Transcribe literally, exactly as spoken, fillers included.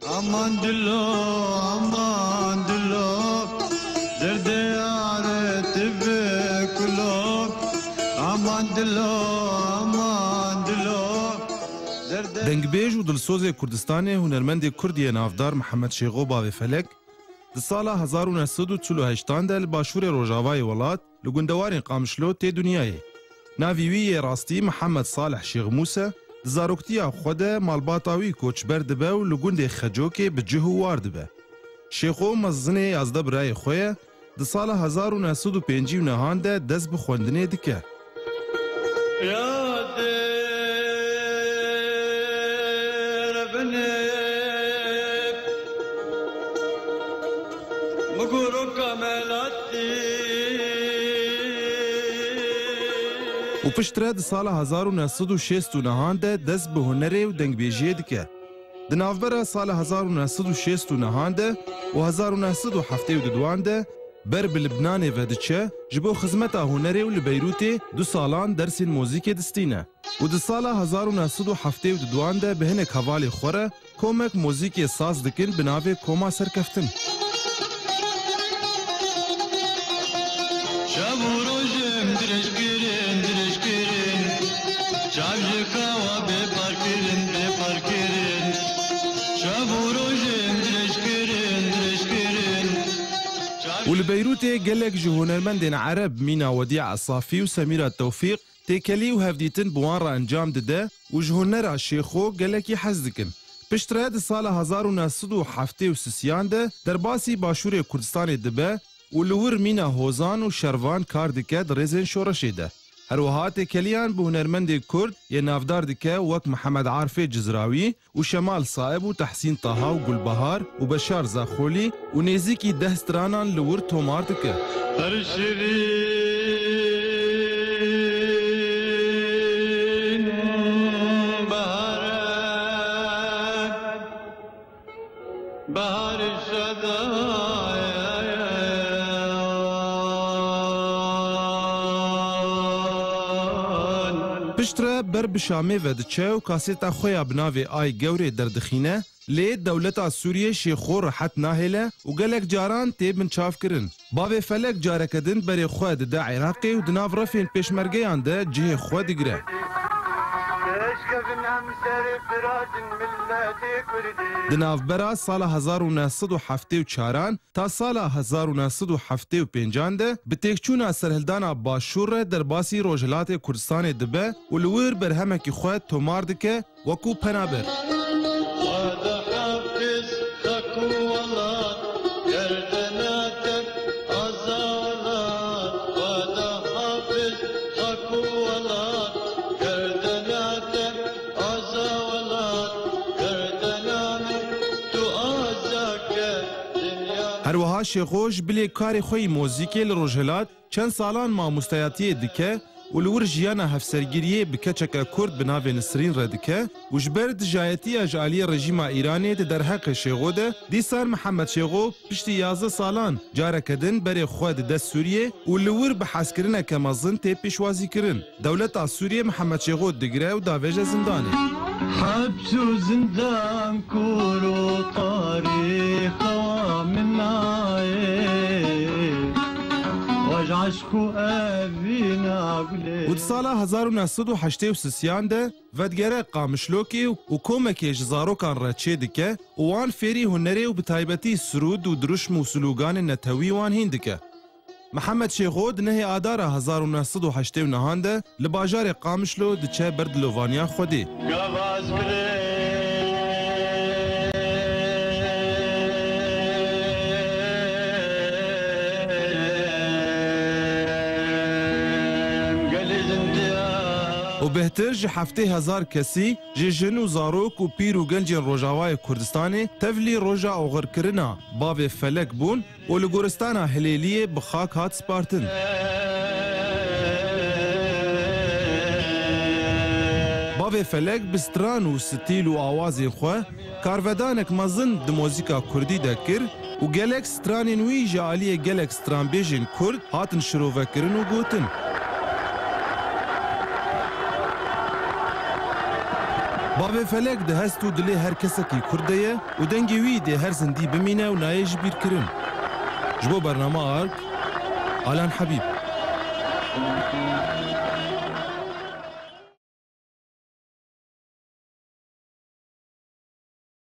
Aman dilo, aman dilo, derdê yare dibe kulo. Aman dilo, aman dilo, derdê Dengbêj û dilsozê Kurdistanê, hunermendê Kurd yê navdar Mihemed Şêxo Bavê Felek, di sala hezar û neh sed û çil û heştan de li başûrê rojavayê welat, li gundewarên Qamişlo tê dinyayê. Navê wî yê rastî Mihemed Salih Şêxmûs e, di zaroktiya xwe de malbata wî koçber dibe û li gundê Xecokê bi cih û war dibe. Şêxo mezinê yazdeh birayê xwe ye, di sala hezar û neh sed û pêncî û nehan de dest bi xwendinê dike. Yadê revinê miguro kamelatî. Û piştre di sala hezar û neh sed û şêst û nehan de dest bi hunerê û dengbêjiyê dike. Di navbera sala hezar û neh sed û şêst û nehan de û hezar û neh sed û heftê û duan de ber bi Libnanê ve diçe, ji bo xizmeta hunerê û li Beyrûtê du salan dersên muzîkê distîne. Û di sala hezar û neh sed û heftê û duan de bi hinek hevalê xwe re komek muzîkê saz dikin bi navê Koma Serkeftin. Şev û rojim dirêj kirin, dirêj kirin. Çav ji kawa bê par kirin, bê par kirin. Şev û rojim dirêj kirin, dirêj kirin. Û li Beyrûtê gelek ji hunermendên ereb mîna Wedî Esafî û Semîra Tewfîq têkelî û hevdîtin bi wan re encam dide û ji hunera Şêxo gelekî hez dikin. Piştre di sala hezar û neh sed û heftê û sisiyan de derbasî başûrê Kurdistanê dibe û li wir mîna hozan û şervan kar dike di rêzên şoreşê de. Her wiha têkeliyan bi hunermendê Kurd yê navdar dike wek Mihemed Arifê Cizrawî û Şemal Saib û Tehsîn Taha û Gulbahar û Beşar Zaxolî û nêzîkî deh stranan li wir tomar dike. Her şirîn bahar e, bahar şeda. Piştre ber bi Şamê ve diçe û kasêta xwe ya bi navê Ay Gewrê derdixîne, lê dewleta Sûriyê Şêxo rehet nahêle û gelek caran tê binçavkirin. Bavê Felek careke din berê xwe dide Iraqê û di nav refên pêşmergeyan de cihê xwe digire. Eşkevin em serê firadin milletê Kurdî. Di navbera sala hezar û neh sed û heftê û çaran ta sala hezar û neh sed û heftê û pêncan de bi têkçûna serhildana Başûr re derbasî Rojhilatê Kurdistanê dibe û li wir berhemekî xwe tomar dike, wekû penaber. Xweda hafiz xak û welat, gerdena te aza welat. Xweda hafiz xak û welat, gerdena te aza welat. Gerdena min tu aza ke dinya. Her wiha Şêxo ji bilî karê xwe yî muzîkê li Rojhilat çend salan mamosteyatiyê dike û li wir jiyana hevsergiriyê bi keçeke Kurd bi navê Nisrîn re dike û ji ber dijayetiya ji aliyê rejîma Îranê di derheqê Şêxo de, dîsan Mihemed Şêxo piştî yazdeh salan careke din berê xwe dide Sûriyê û li wir bi hezkirineke mezin tê pêşwazîkirin. Dewleta Sûriyê Mihemed Şêxo digire û davêje zindanê. Heps û zindan kor û tarîxa min nayê. Vaj eşq û evîna gulê. Û di sala hezar û neh sed û heştê û sisiyan de vedigere Qamişlokê û komekê ji zarokan re çêdike û wan fêrî hunerê û bi taybetî sirûd û dirûşm û silûganên netewî wan hîn dike. Mihemed Şêxo di nehê Adara hezar û neh sed û heştê û nehan de li bajarê Qamişlo diçe ber dilovaniya Xwedê. Gavaz bilê gelê zindiya. Û bêhtir ji heftê hezar kesî, ji jin û zarok û pîr û gencên Rojavayê Kurdistanê tevlî roja oxirkirina Bavê Felek bûn û li goristana Hilêliyê bi xak hat spartin. Bavê Felek bi stran û stîl û awazên xwe karvedanek mezin di muzîka kurdî de kir û gelek stranên wî ji aliyê gelek stranbêjên kurd hatin şirovekirin û gotin. Bavê Felek di hest û dilê her kesekî Kurd de ye û dengê wî dê her zindî bimîne û nayê ji bîr kirin. Ji bo bernama Ark, Alan Habîb.